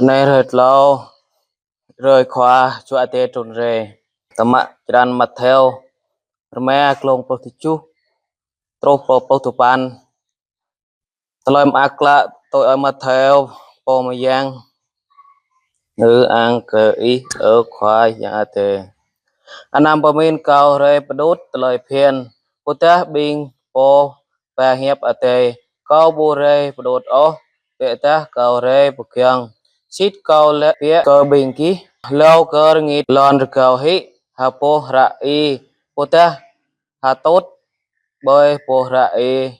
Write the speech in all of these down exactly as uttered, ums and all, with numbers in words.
Anai hrơi tlâo, hrơi Khua Jua Adai trŭn rai. Tơma črăn Mattheo, rơma, glông pluh tơjuh truh pơ pluh duapăn. Tơlơi mơak klă tui ơi Mattheo pô mơyang. Ngư ang kơ Ih, ơ Khua Yang Adai. Anăm pơmĭn Kâo rai pơđut tơlơi phiăn, ƀôdah ƀing pô ba hiăp Adai. Kâo ƀu rai pơđut ôh, ƀôdah Kâo rai pơgiŏng. Sĭt Kâo laĭ biă kơ ƀing gih, hlâo kơ rơngit lŏn rơgao hĭ ha boh hră Y, ƀôdah ha tŭt ƀơi boh hră Y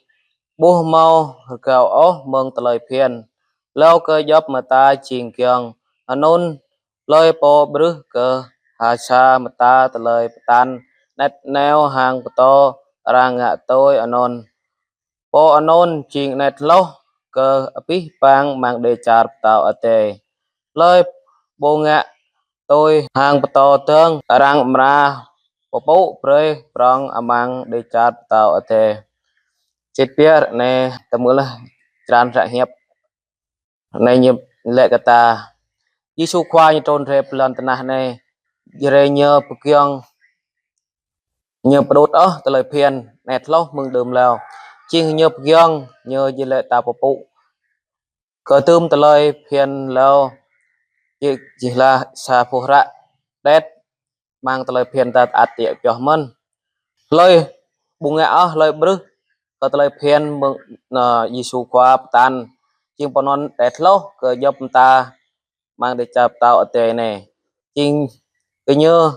ƀu hmâo rơgao ôh mơ̆ng tơlơi phiăn, hlâo kơ djŏp mơta jing giŏng. Anŭn hlơi pô brưh kơ ha sa mơta tơlơi pơtăn anet nao hăng pơtô arăng ngă tui anŭn, pô anŭn jing anet hloh kơ abih bang amăng dêh čar pơtao Adai. Hlơi ƀu ngă tui hăng pơtô dơ̆ng, arăng amra pơpŭ brơi prŏng amăng dêh čar pơtao Adai. Sĭt biă anai tơmư̆ laih črăn hră hiăp. Anai ñu laĭ kơ ta, Yêsu Khua ñu trŭn rai pơ lŏn tơnah anai, rai ñu pơgiŏng, ñu pơđut ôh tơlơi phiăn anet hloh mơ̆ng đưm hlâo. Jing ñu pơgiŏng, ñu či laĭ ta pơpŭ kơ tơm tơlơi phiăn hlâo, či, či hla sa boh hră đet amăng tơlơi phiăn ta ăt tiĕ pioh mơ̆n. Hlơi ƀu ngă ôh, hlơi brưh kơ tơlơi phiăn mơ̆ng, ơ, Yêsu Khua pơtăn, jing pô anŭn anet hloh kơ djŏp mơta amăng dêh čar pơtao Adai anai. Jing kơ ñu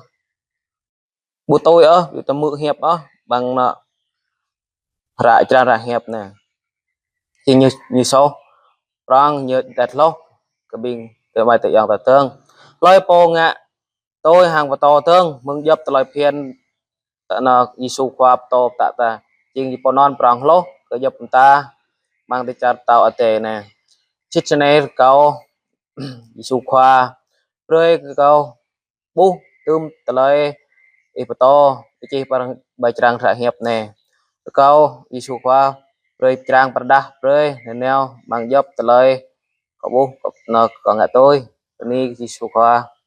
ƀu tui ôh, ƀu tơmư̆ hiăp ôh, amăng anŏ hră črăn hră hiăp anai. Jing ñu, ñu soh prŏng, ñu anet hloh kơ ƀing tơ ƀai tơ yŏng ta dơ̆ng. Hlơi pô ngă tui hăng pơtô dơ̆ng mơ̆ng djŏp tơlơi phiăn ta anŏ Yêsu Khua pơtô pơtă ta, jing pô anŭn prŏng hloh kơ djŏp mơta amăng dêh čar pơtao Adai anai. Sĭt snei rơkâo Yêsu Khua brơi kơ kâo ƀuh tơm tơlơi Ih pơtô, Ih čih pơ ƀơi črăn hră hiăp anai. Rơkâo Yêsu Khua brơi črăn pơrơđah brơi nanao amăng djŏp tơlơi kâo ƀuh, kâo, anŏ kâo ngă tui. Bơni Yêsu Khua.